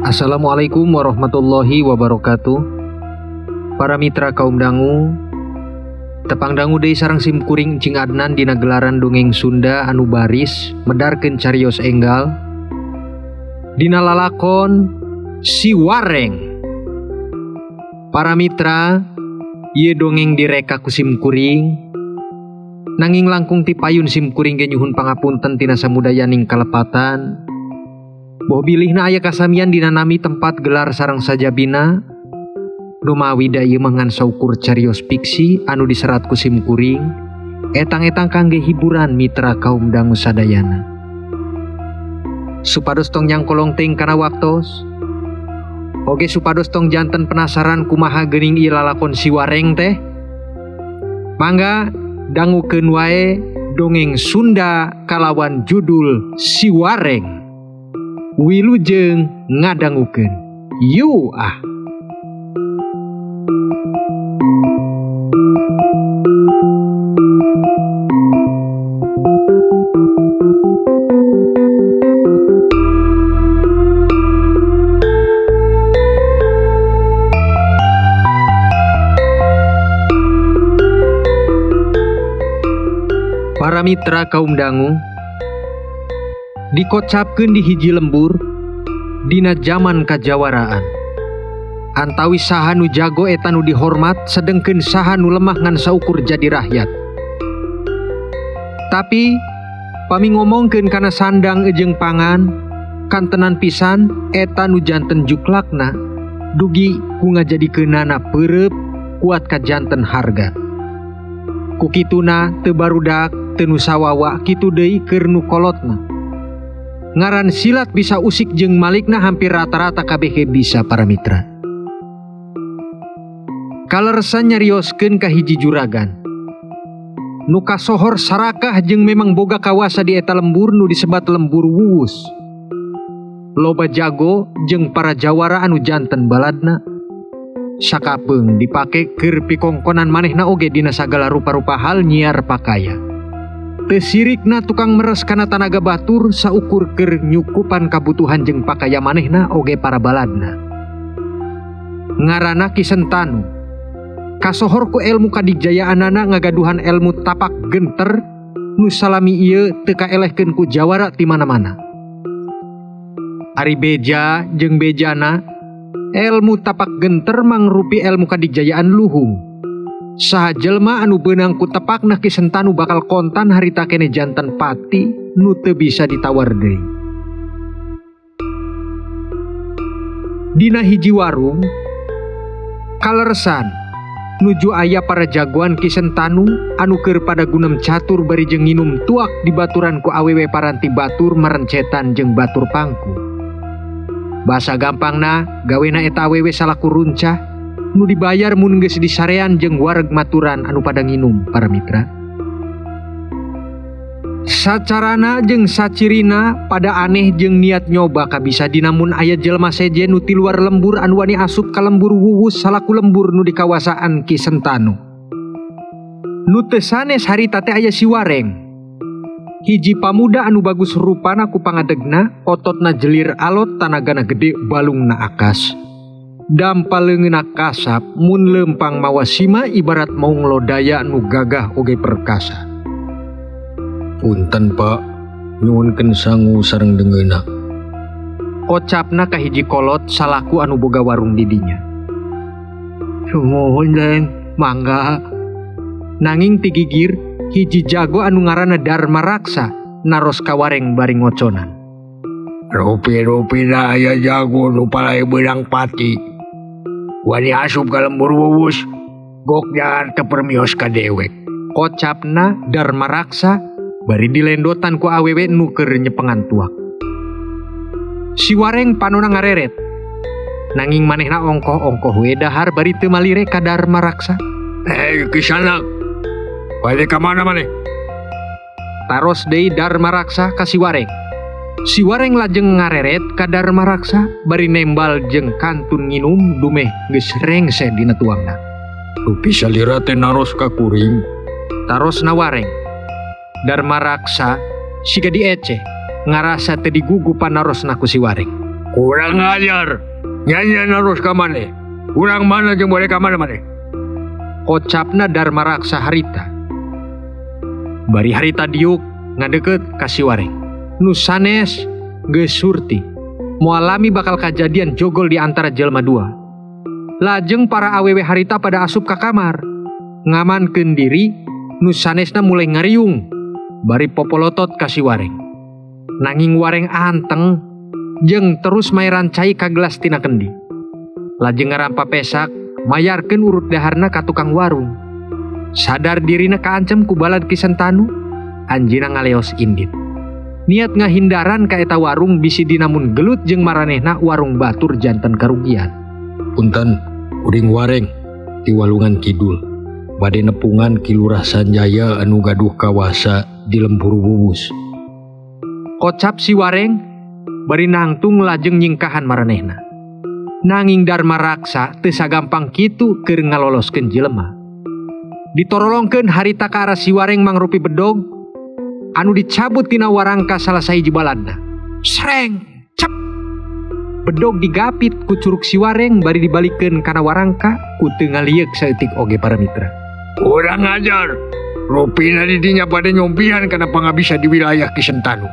Assalamualaikum warahmatullahi wabarakatuh. Para mitra kaum dangu, tepang dangu deui sareng sim kuring Cing Adnan dina gelaran dongeng Sunda anu baris medarkeun carios enggal dina lalakon Si Wareng. Para mitra, ieu dongeng direka ku sim kuring, nanging langkung ti payun sim kuring ge nyuhun pangapunten tina samudayaning kalepatan. Boh bilihna aya kasamian dina nami tempat gelar sareng sajabina, numawi da ieu mah ngan saukur carios fiksi anu diserat ku sim kuring, etang-etang kangge hiburan mitra kaum dangu sadayana. Supados tong nyangkolong teuing kana waktos, oge supados tong janten penasaran kumaha geuning ieu lalakon Si Wareng teh. Mangga dangukeun wae dongeng Sunda kalawan judul Si Wareng. Wilujeng ngadangukeun. Yu ah. Para mitra kaum dangu, dikocapkeun di hiji lembur dina jaman kajawaraan. Antawi saha nu jago eta nu dihormat, sedengkeun saha nu lemah ngan saukur jadi rakyat. Tapi pami ngomongkeun kana sandang jeung pangan, kantenan pisan eta nu janten juklakna dugi ku ngajadikeunana peureub kuat ka janten harga. Ku kituna teu barudak teu nu sawawa kitu deui keur nu kolotna. Ngaran silat bisa usik jeung malikna hampir rata-rata kabeh bisa para mitra. Kaleresan nyarioskeun ka hiji juragan. Nu kasohor sarakah jeung memang boga kawasa di eta lembur nu disebat lembur wuwus. Loba jago jeung para jawara anu janten baladna. Sakapeung dipake keur pikongkonan manehna oge dina sagala rupa-rupa hal nyiar pakaya. Teu sirikna tukang meres kana tanaga batur saukur keur nyukupan kabutuhan jeung pakaya manehna oge para baladna. Ngaranna Ki Sentanu. Kasohor ku ilmu kadigjayaanana ngagaduhan ilmu tapak genter nu salami ieu teu kaelehkeun ku jawara ti mana-mana. Ari beja jeung bejana, ilmu tapak genter mangrupi ilmu kadigjayaan luhung. Saha jelma anu beunang ku tepakna Ki Sentanu bakal kontan harita kene janten pati nu teu bisa ditawar deui. Dina hiji warung kaleresan nuju aya para jagoan Ki Sentanu anu keur pada gunem catur bari jeung nginum tuak dibaturan ku awewe paranti batur merencetan jeung batur pangku. Basa gampangna gawena eta awewe salaku runcah nu dibayar mun geus disarean jeung wareg maturan anu pada nginum para mitra. Sacarana jeung sacirina pada aneh jeung niat nyoba kabisa dinamun aya jelema sejen nu ti luar lembur anu wani asup ka lembur wuwus salaku lembur nu di kawasaan Ki Sentanu. Nu teu sanes harita teh aya Si Wareng. Hiji pamuda anu bagus rupana ku pangadegna, ototna jelir alot, tanagana gede, balungna akas. Dampa leungeunna kasap mun leumpang mawa sima ibarat maung lodaya nu gagah oge perkasa. Punten Pak, nyuwunkeun sangu sareng deungeunna. Kocapna ka hiji kolot salaku anu boga warung di dinya. Sumuhun leng, mangga. Nanging ti gigir hiji jago anu ngaranna Dharma Raksa naros ka Wareng bari ngoconan. Rupi-rupina aya jago nu palai beunang pati. Wani asup ka lembur wuwus, gok jangan teu permios ka dewek. Kocapna Dharma Raksa bari dilendotan ku awewe nu keur nyepengan tuak. Si Wareng panona ngareret. Nanging manehna ongkoh-ongkoh we dahar bari teu malire ka Dharma Raksa. Hei kisanak, balik ka mana maneh? Taros deui Dharma Raksa ka Si Wareng. Si Wareng lajeng ngareret ka Dharma Raksa bari nembal jeung kantun nginum dumeh geus rengse dina tuangna. Rupi salira teh naros ka kuring. Tarosna Wareng. Dharma Raksa siga diece ngarasa teu digugu panarosna ku Si Wareng. Kurang ajar. Nyanyian harus ka maneh. Urang mana jeung boleh ka mana maneh? Kocapna Dharma Raksa harita. Bari harita diuk ngadeukeut ka si Wareng. Nu sanes geus surti. Moal lami bakal kajadian jogol di antara jelema dua. Lajeng para awewe harita pada asup ka kamar. Ngamankeun diri, nu sanesna mulai ngariung. Bari popolotot ka si Wareng. Nanging Wareng anteng jeung terus mayaran cai ka gelas tina kendi. Lajeng ngarampa pesak, mayarkeun urut daharna ka tukang warung. Sadar dirina kaancem ku balad Ki Sentanu, anjeunna ngaleos indit. Niat ngahindaran ka eta warung bisi dinamun gelut jeung maranehna warung batur janten karugian. Punten, kuring Wareng ti Walungan Kidul. Bade nepungan Ki Lurah Sanjaya anu gaduh kawasa di lembur Wuwus. Kocap si Wareng bari nangtung lajeng nyingkahan maranehna. Nanging Dharma Raksa teu sagampang kitu keur ngaloloskeun jelema. Ditorolongkeun harita ka arah si Wareng mangrupi bedog anu dicabut tina warangka salah sahiji baladna. Sreng, cep. Bedog digapit ku curug si Wareng bari dibalikeun kana warangka ku teu ngalieuk saeutik oge para mitra. Kurang ajar. Rupina di dinya bade nyompihan kana pangabisa di wilayah Ki Sentanu.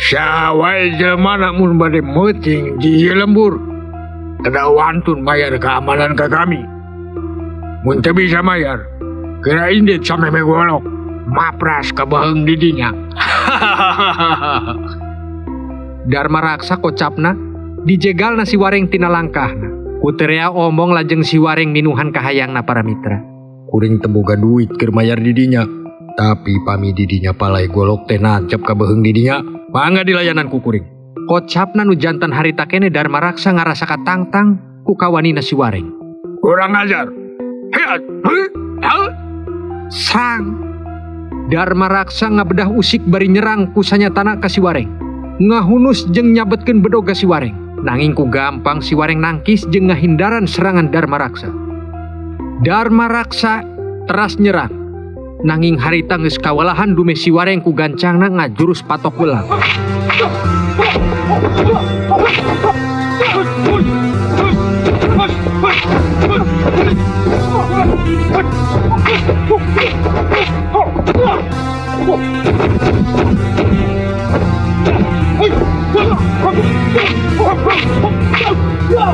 Sawae jelema mun bade meuting di ieu lembur. Kada wantun mayar keamanan ka kami. Mun teu bisa mayar, kira indit sameme golok mapras ka baheung di dinya. Dharma Raksa kocapna dijegalna si Wareng tina langkahna. Ku terea omong lajeng si Wareng minuhan kahayangna para mitra. Kuring teu boga duit keur mayar di dinya, tapi pami di dinya palai golok teh nancep ka baheung di dinya, mangga dilayanan ku kuring. Kocapna nu jantan harita kene Dharma Raksa ngarasa katangtang ku kawanina si Wareng. Kurang ajar. Sang Dharma Raksa ngabedah usik bari nyerang ku sanyatana ka si Wareng. Ngahunus jeung nyabetkeun bedog ka si Wareng. Nanging ku gampang si Wareng nangkis jeung ngahindaran serangan Dharma Raksa. Dharma Raksa teras nyerang. Nanging harita geus kawalahan dume si Wareng ku gancangna ngajurus patok belang.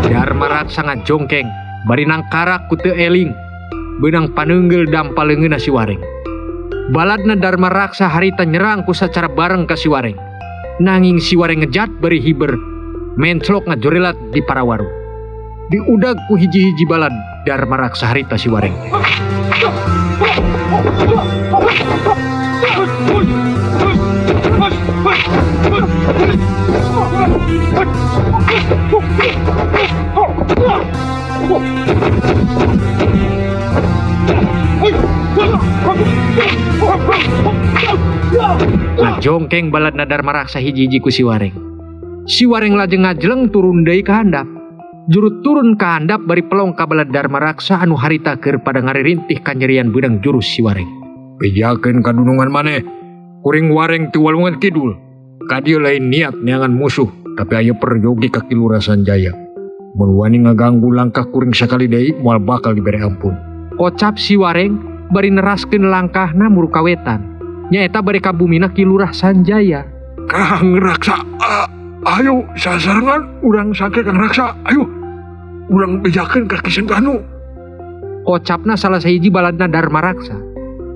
Dharma Raksa ngajongkeng bari nangkarak ku teu eling beunang paneungeul dampa leungeunna si Wareng. Baladna Dharma Raksa harita nyerang ku sacara bareng ka si Wareng. Nanging si Wareng ngejat bari hiber menclok ngajorilat di parawaru. Diudag ku hiji-hiji balad Dharma Raksa harita si Wareng. Ngajongkeng baladna Dharma Raksa hiji-hiji ku si Wareng. Si Wareng lajeng ngajleng turun deui ka handap. Juru turun ka handap bari pelong ka balad Dharma Raksa anu harita keur pada ngaririntih kanyerian beunang jurus si Wareng. Bejakeun kadunungan maneh, kuring Wareng ti Walungan Kidul. Ka dieu lain niat neangan musuh, tapi aya peryogi ka Ki Lurah Sanjaya. Mun wani ngaganggu langkah kuring sakali deui moal bakal dibere ampun. Kocap si Wareng bari neraskeun langkahna muru ka wetan. Nyaeta bari ka bumina Ki Lurah Sanjaya. Kang Raksa, ayo sasarengan urang sangke Kang Raksa, ayo urang bejakeun ka Ki Sentanu. Kocapna salah sahiji baladna Dharma Raksa.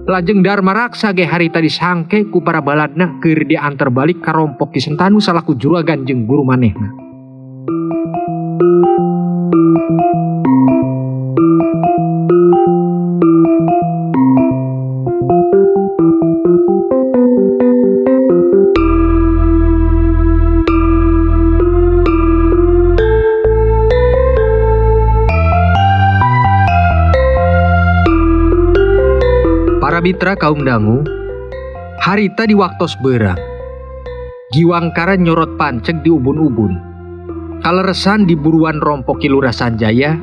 Lajeng Dharma Raksa ge harita disangke ku para baladna keur diantar balik ka rompok Ki Sentanu salaku juragan jeung guru manehna. Para mitra kaum dangu, harita di waktos berang. Giwangkara nyorot panceg di ubun-ubun. Kaleresan di buruan rompok Ki Lurah Sanjaya,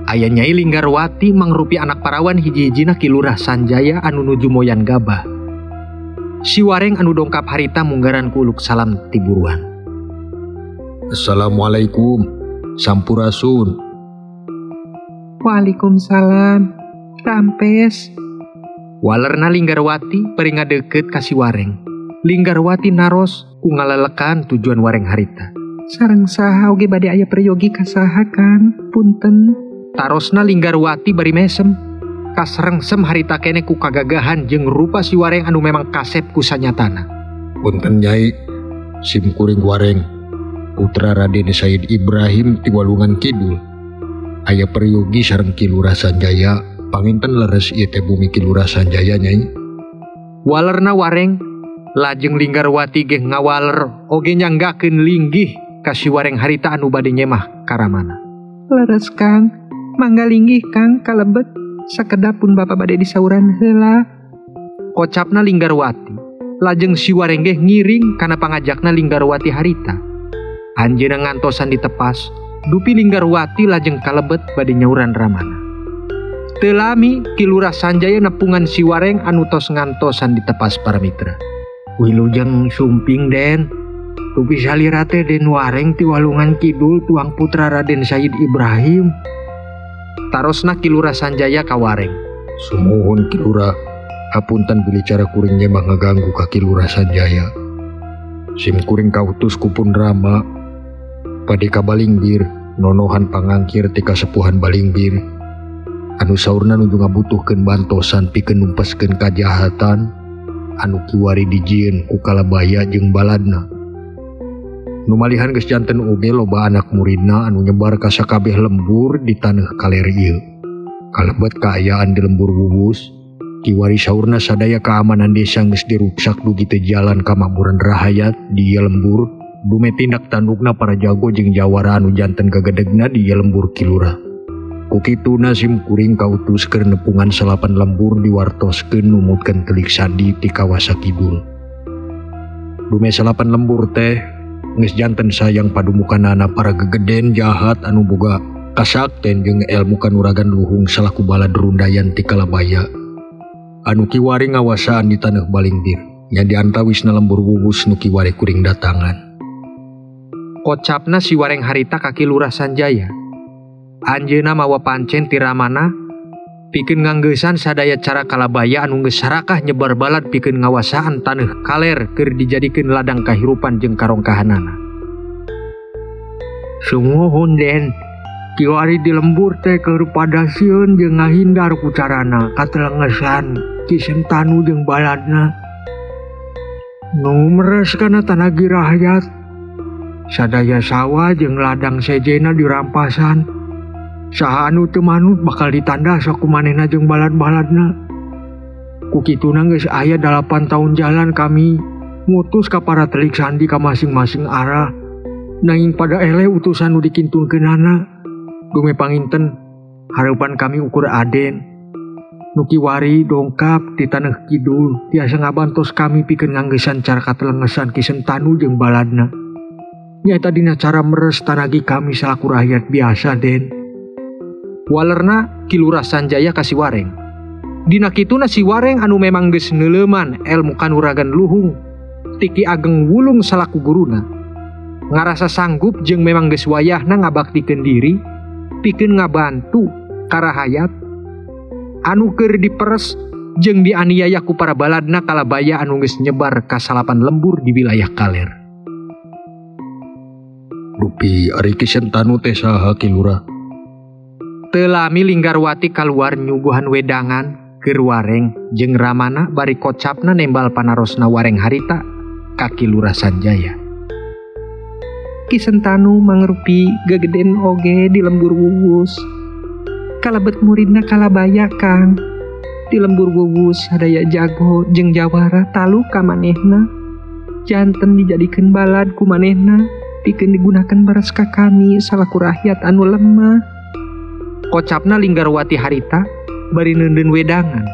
aya Nyai Linggarwati mangrupi anak parawan hiji-hijina Ki Lurah Sanjaya anu nuju moyan gabah. Si Wareng anu dongkap harita munggaran ku uluk salam ti buruan. Assalamualaikum, sampurasun. Waalaikumsalam, rampes. Walerna Linggarwati bari ngadeukeut ka si Wareng. Linggarwati naros ku ngalelekan tujuan Wareng harita. Sareng saha oge bade aya peryogi ka saha Kang, punten. Tarosna Linggarwati bari mesem. Kasrengsem harita kene ku kagagahan jeung rupa si Wareng anu memang kasep ku sanyatana. Punten Nyai, sim kuring Wareng, putra Raden Said Ibrahim ti Walungan Kidul. Aya peryogi sareng Ki Lurah Sanjaya, panginten leres ieu teh bumi Ki Lurah Sanjaya Nyai. Walerna Wareng, lajeng Linggarwati ge ngawaler oge nyanggakeun linggih ka si Wareng harita anu bade nyemah karamana. Leres Kang, mangga linggih Kang kalebet, sakedap pun bapa bade disauran heula. Kocapna Linggarwati, lajeng si Wareng ge ngiring kana pangajakna Linggarwati harita. Anjeunna ngantosan ditepas, dupi Linggarwati lajeng kalebet bade nyauran ramana. Teu lami Ki Lurah Sanjaya nepungan si Wareng anu tos ngantosan ditepas para mitra. Wilujeng sumping Den, dupi salira teh Den Wareng ti Walungan Kidul tuang putra Raden Said Ibrahim. Tarosna Ki Lurah Sanjaya ka Wareng. Sumuhun Ki Lurah, hapunten bilih cara kuring nyemah ngaganggu ka Ki Lurah Sanjaya. Sim kuring kautus ku pun Rama bade ka Balingbir, nonohan pangangkir ti kasepuhan Balingbir. Anu saurna nuju ngabutuhkeun bantosan pikeun numpeskeun kajahatan anu kiwari dijieun ku Kalabaya jeung baladna. Nu malihan geus janten oge loba anak muridna anu nyebar ka sakabeh lembur di taneuh kaler ieu. Kalebet kaayaan di lembur Wuwus, kiwari saurna sadaya keamanan desa geus diruksak dugi teu jalan kamakmuran rahayat di ieu lembur, dume tindak tandukna para jago jeung jawara anu janten gagedegna di ieu lembur Ki Lurah. Ku kituna sim kuring kautus keur nepungan salapan lembur diwartoskeun numutkeun telik sandi ti kawasa kidul. Dume salapan lembur teh geus janten sayang padumukanana para gegeden jahat anu boga kasakten jeung elmu kanuragan luhung salaku balad rundayan ti Kalabaya anu kiwari ngawasaan di taneuh Balingbir nya diantawisna lembur Wuwus nu kiwari kuring datangan. Kocapna si Wareng harita ka Ki Lurah Sanjaya. Anjeunna mawa pancen ti ramana pikeun nganggeusan sadaya cara Kalabaya anu geus sarakah nyebar balad pikeun ngawasaan taneuh kaler keur dijadikeun ladang kahirupan jeung karongkahanana. Sumuhun Den, kiwari di lembur teh keur pada sieun jeung ngahindar ku carana katelengesan Ki Sentanu jeung baladna. Nu meres kana tanagi rakyat, sadaya sawah jeung ladang sejena dirampasan. Saha anu teu manut bakal ditandas ku manehna jeung balad-baladna. Ku kituna geus aya 8 tahun jalan kami ngutus ka para telik sandi ka masing-masing arah. Nanging pada eleh utusan nu dikintunkeunana. Dume panginten hareupan kami ukur Aden. Nu kiwari dongkap di taneuh kidul tiasa ngabantos kami pikeun nganggeusan cara katelengesan Ki Sentanu jeung baladna. Nyaeta dina cara meres tanagi kami salaku rakyat biasa Den. Walerna Ki Lurah Sanjaya ka si Wareng. Dina kituna si Wareng anu memang geus neuleuman elmu kanuragan luhung ti Ki Ageng Wulung salaku guruna. Ngarasa sanggup jeung memang geus wayahna ngabaktikeun diri pikeun ngabantu ka rahayat anu keur diperes jeung dianiaya ku para baladna Kalabaya anu geus nyebar ka salapan lembur di wilayah kaler. Dupi ari Ki Sentanu teh saha Ki Lurah? Teu lami Linggarwati kaluar nyuguhan wedangan keur Wareng jeung ramana bari kocapna nembal panarosna Wareng harita ka Ki Lurah Sanjaya. Ki Sentanu mangrupi gegeden oge di lembur Wuwus. Kalebet muridna Kalabaya Kang. Di lembur Wuwus sadaya jago jeung jawara talu ka manehna. Janten dijadikeun balad ku manehna pikeun digunakeun beres ka kami salaku rakyat anu lemah. Kocapna Linggarwati harita bari neundeun wedangan.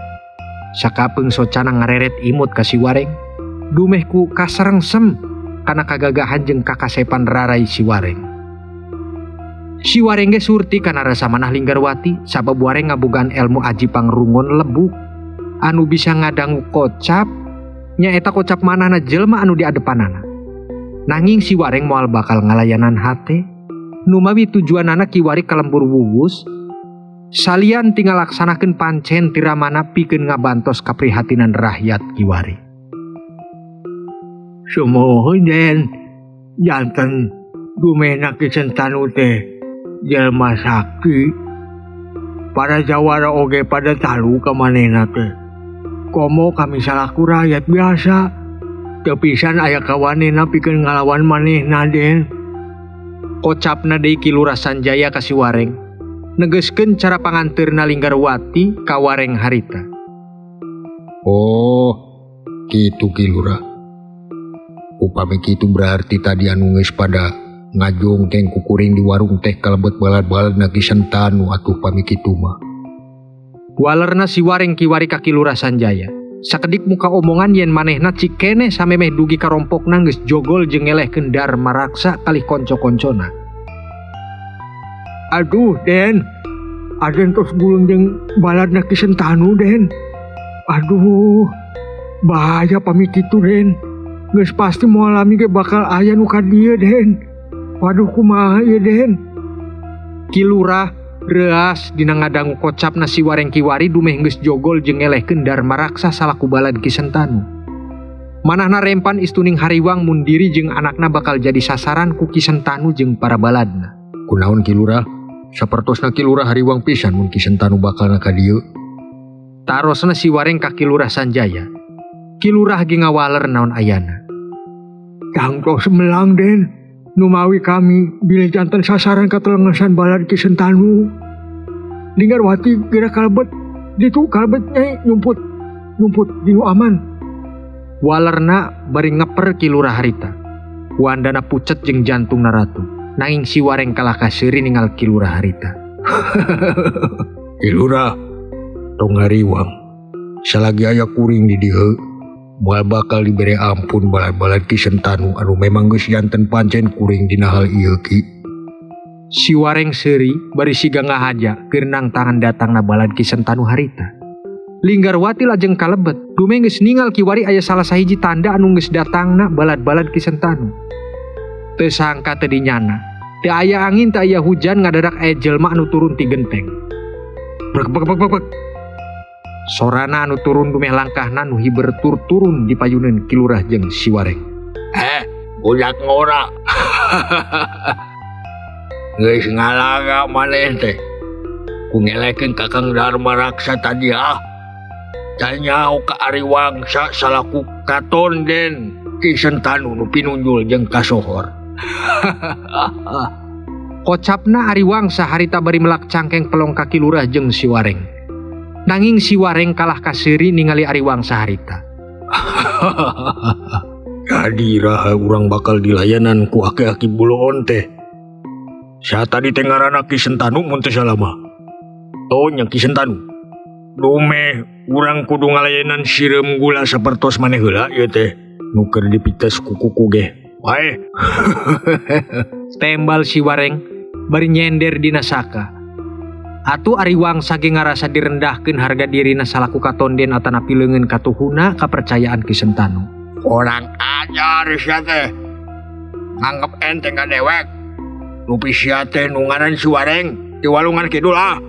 Sakapeung socana ngareret imut ka si Wareng. Dumeh ku kaserengsem kana kagagahan jeung kakasepan rarai si Wareng. Si Wareng ge surti kana rasa manah Linggarwati sabab Wareng ngabogaan elmu aji pangrungon lebuk anu bisa ngadangu kocap nyaeta kocap manahna jelema anu diadepanana. Nanging si Wareng moal bakal ngalayanan hate. Numawi tujuanana kiwari ka lembur Wuwus, salian tinggal laksanakeun pancen tiramana pikeun ngabantos kaprihatinan rakyat kiwari. Sumuhun Den, janten dumehna Ki Sentanu teh jelema sakti. Para jawara oge pada talu ka manehna teh. Komo kami salaku rakyat biasa. Teu pisan aya kawanena pikeun ngalawan manehna Den. Kocapna deui Ki Lurah Sanjaya ka si Wareng. Negeskeun cara panganteurna Linggarwati ka Wareng harita. Oh, kitu Ki Lurah. Upami kitu berarti tadi anu geus pada ngajongkeng kukuring di warung teh kalebet balad-baladna Ki Sentanu atuh pami kitu mah. Walerna si Wareng kiwari ka Ki Lurah Sanjaya. Sakedik muka omongan yen manehna cikene samemeh dugi karompokna geus jogol jeung ngelehkeun Darmaraksa kalih konco-koncona. Aduh Den, aden tos gulung jeung baladna Ki Sentanu Den. Aduh, bahaya pami kitu Den. Geus pasti moal lami ge bakal aya nu ka dieu Den. Waduh kumaha ieu Den. Ki Lurah reuas dina ngadangu kocapna si Wareng kiwari dumeh geus jogol jeung ngelehkeun Darmaraksa salaku balad Ki Sentanu. Manahna rempan istuning hariwang mun diri jeung anakna bakal jadi sasaran ku Ki Sentanu jeung para baladna. Kunaon Ki Lurah? Sapertosna Ki Lurah hariwang pisan mun Ki Sentanu bakalna ka dieu. Tarosna si Wareng ka Ki Lurah Sanjaya. Ki Lurah ge ngawaler naon ayana. Tangtos melang Den. Numawi kami bilih janten sasaran katelengesan balad Ki Sentanu. Linggarwati geura kalebet, ditu kalebet nyai nyumput, nyumput dinu aman. Walerna bari ngeper Ki Lurah harita. Wandana pucet jeung jantungna ratu. Nanging si Wareng kalah kaseuri ningal Ki Lurah harita. Ki Lurah, tong hariwang. Salagi aya kuring di dieu, moal bakal dibere ampun balad-balad Ki Sentanu anu memang geus janten pancen kuring dina hal ieu Ki. Si Wareng seuri bari siga ngahaja keur nangtangan datangna balad Ki Sentanu harita. Linggarwati lajeng kalebet, dumeh geus ningal kiwari aya salah sahiji tanda anu geus datangna balad-balad Ki Sentanu. Teu sangka teu dinyana, teu aya angin teu aya hujan ngadadak aya jelema anu turun ti genteng. Brek brek brek brek. Sorana anu turun dumeh langkahna nu hiber tur turun di payuneun Ki Lurah jeung si Wareng. Budak ngora. Geus ngalaga maneh teh. Ku ngelekeun Kakang Darmaraksa tadi ah. Tanya ka Ari Wangsa salaku katon Den Ki Sentanu nu pinunjul jeung kasohor. Kocapna Ari Wangsa harita bari melak cangkeng pelong ka Ki Lurah jeung si Wareng. Nanging si Wareng kalah kaseuri ningali Ari Wangsa harita. Jadi raha urang bakal dilayanan ku aki-aki buloon teh. Sa tadi teh ngaranna Ki Sentanu mun teu salah mah. Oh nya Ki Sentanu. Dumeh urang kudu ngalayanan sireum gula sapertos maneh heula ieu teh. Nu keur dipites ku kuku ge. Wae. Tembal si Wareng bari nyender dina saka. Atuh Ari Wangsa ge ngarasa direndahkeun harga dirina salaku katonden atanapi leungeun katuhuna kapercayaan Ki Sentanu. Orang ajar sia teh. Nganggep enteng ka dewek. Rupi sia teh nu ngaran si Wareng di walungan kidul ah.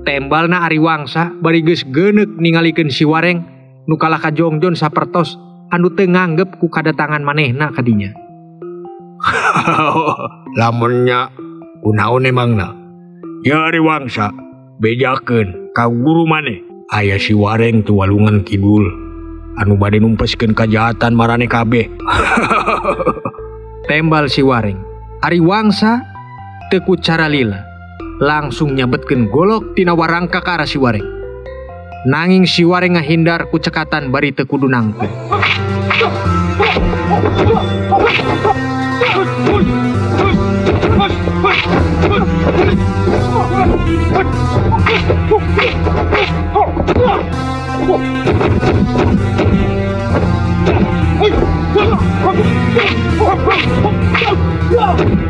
Tembalna Ari Wangsa bari geus geuneuk ningalikeun si Wareng nu kalah ka jongjon sapertos anu teu nganggep ku kadatangan manehna ka dinya. Lamun nya kunaon emangna? Ya Ari Wangsa, bejakeun ka guru maneh. Aya si Wareng ti walungan kidul anu bade numpeskeun kajahatan marane kabeh. Tembal si Wareng. Ari Wangsa teu ku cara lila, langsung nyabetkeun golok tina warangka ka arah si Wareng. Nanging si Wareng ngahindar ku cekatan bari teu kudu nangtung.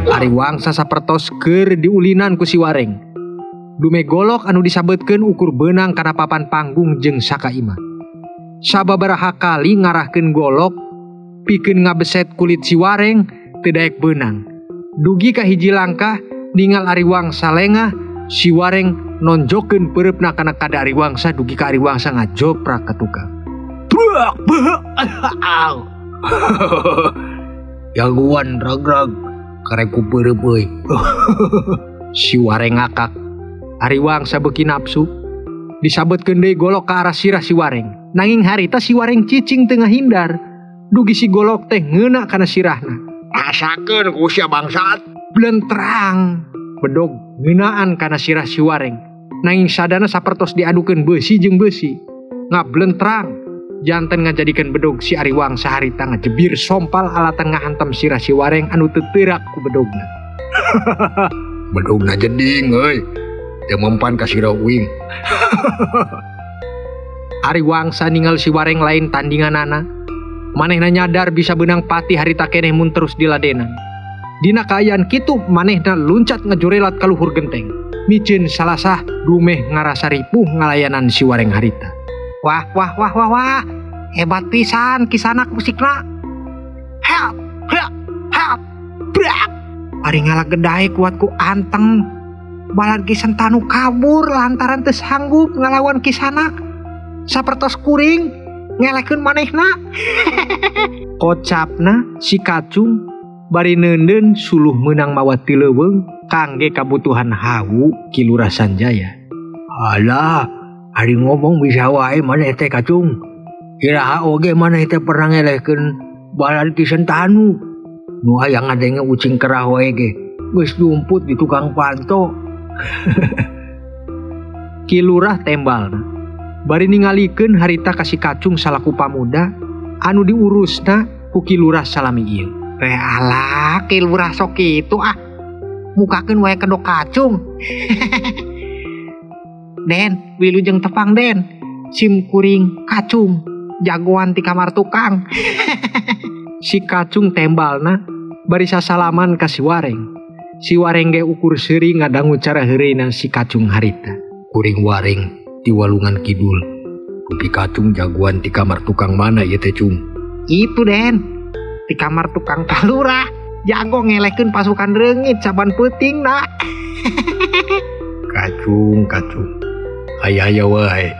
Ari Wangsa sapertos keur diulinan ku si Wareng. Dume golok anu disabetkeun ukur beunang kana papan panggung jeung saka imah. Sababaraha kali ngarahkeun golok Pikeun ngabeset kulit si Wareng teu daek beunang. Dugi ka hiji langkah ningal Ari Wangsa lengah, si Wareng nonjokeun peureupna kana kada Ari Wangsa dugi ka Ari Wangsa ngajoprak ka tukang. Bak, bak, au. Jagoan ragrag karek ku peureub euy. Si Wareng ngakak. Ari Wangsa beuki nafsu. Disabetkeun deui golok ka arah sirah si Wareng. Nanging harita si Wareng cicing teu ngahindar. Dugi si golok teh ngeuna kana sirahna. Rasakeun ku sia bangsat. Blentrang bedog ngeunaan kana sirah si Wareng. Nanging sadana sapertos diadukeun beusi jeung beusi. Ngablentrang janten ngajadikeun bedog si Ari Wangsa harita ngajebir sompal alatan ngahantam sirah si Wareng anu teu teurak ku bedogna. Bedogna jeding euy. Teu mempan ka sirah uing. Ari Wangsa ningal si Wareng lain tandinganana. Manehna nyadar bisa beunang pati harita keneh mun terus diladenan. Dina kaayaan kitu manehna luncat ngajorelat ka luhur genteng. Miceun salasah dumeh ngarasa ripuh ngalayanan si Wareng harita. Wah wah wah wah wah, hebat pisan kisanak musikna. Help help help brak. Ari ngalagedae kuat ku anteng. Balad Ki Sentanu kabur lantaran teu sanggup ngalawan kisanak. Sapertos kuring ngelekeun manehna. Kocapna si Kacung bari neundeun suluh meunang mawa ti leuweung kangge kabutuhan hawu Ki Lurah Sanjaya. Alah, ari ngomong bisa wae maneh teh Kacung. Iraha oge maneh teh pernah ngelehkeun balad Ki Sentanu. Nu hayang ngadenge ucing kerah wae ge geus jumput di tukang panto. Ki Lurah tembalna bari ningalikeun harita ka si Kacung salaku pamuda anu diurusna ku Ki Lurah salami ieu. Re alah, Ki Lurah sok kitu ah. Mukakeun wae kedok Kacung. Den, wilujeng tepang Den. Sim kuring Kacung, jagoan ti kamar tukang. Si Kacung tembalna bari sasalaman ka si Wareng. Si Wareng ge ukur seuri ngadangu cara heureuna si Kacung harita. Kuring Wareng ti Walungan Kidul. Kupi Kacung jagoan ti kamar tukang mana ieu teh Cung? Itu Den, ti kamar tukang Palurah. Jago ngelehkeun pasukan reungit saban peuting na. Kacung, Kacung. Aya-aya wae.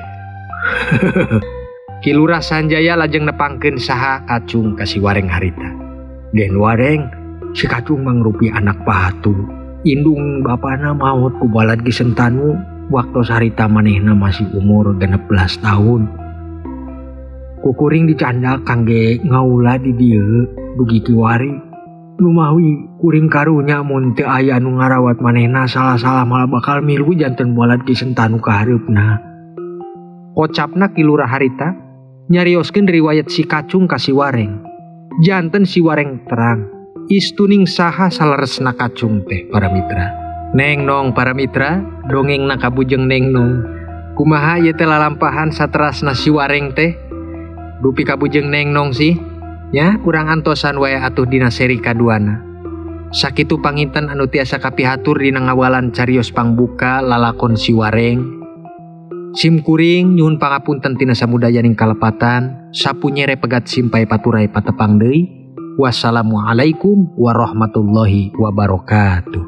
Ki Lurah Sanjaya lajeng nepangkeun saha Kacung ka si Wareng harita. Den Wareng, si Kacung mangrupi anak patu. Indung bapana maot ku balad Ki Sentanu waktu harita manehna masih umur 16 tahun. Kukuring dicanda kangge ngaula di dieu dugi kiwari. Lumawi kuring karunya mun teu aya nu ngarawat manehna salah-salah malah bakal milu janten balad Ki Sentanu ka hareupna. Kocapna Ki Lurah harita nyarioskeun riwayat si Kacung ka si Wareng. Janten si Wareng terang istuning saha saleresna Kacung teh para mitra. Neng nong para mitra, dongengna kabujeng neng nong. Kumaha ieu teh lalampahan saterasna si Wareng teh? Dupi kabujeng neng nong sih. Ya, urang antosan wae atuh dina seri kaduana. Sakitu panginten anu tiasa kapihatur dina ngawalan carios pangbuka lalakon si Wareng. Sim kuring nyuhun pangapunten tina samudayaning kalepatan, sapunyere pegat simpai paturai patepang deui. Wassalamualaikum warahmatullahi wabarakatuh.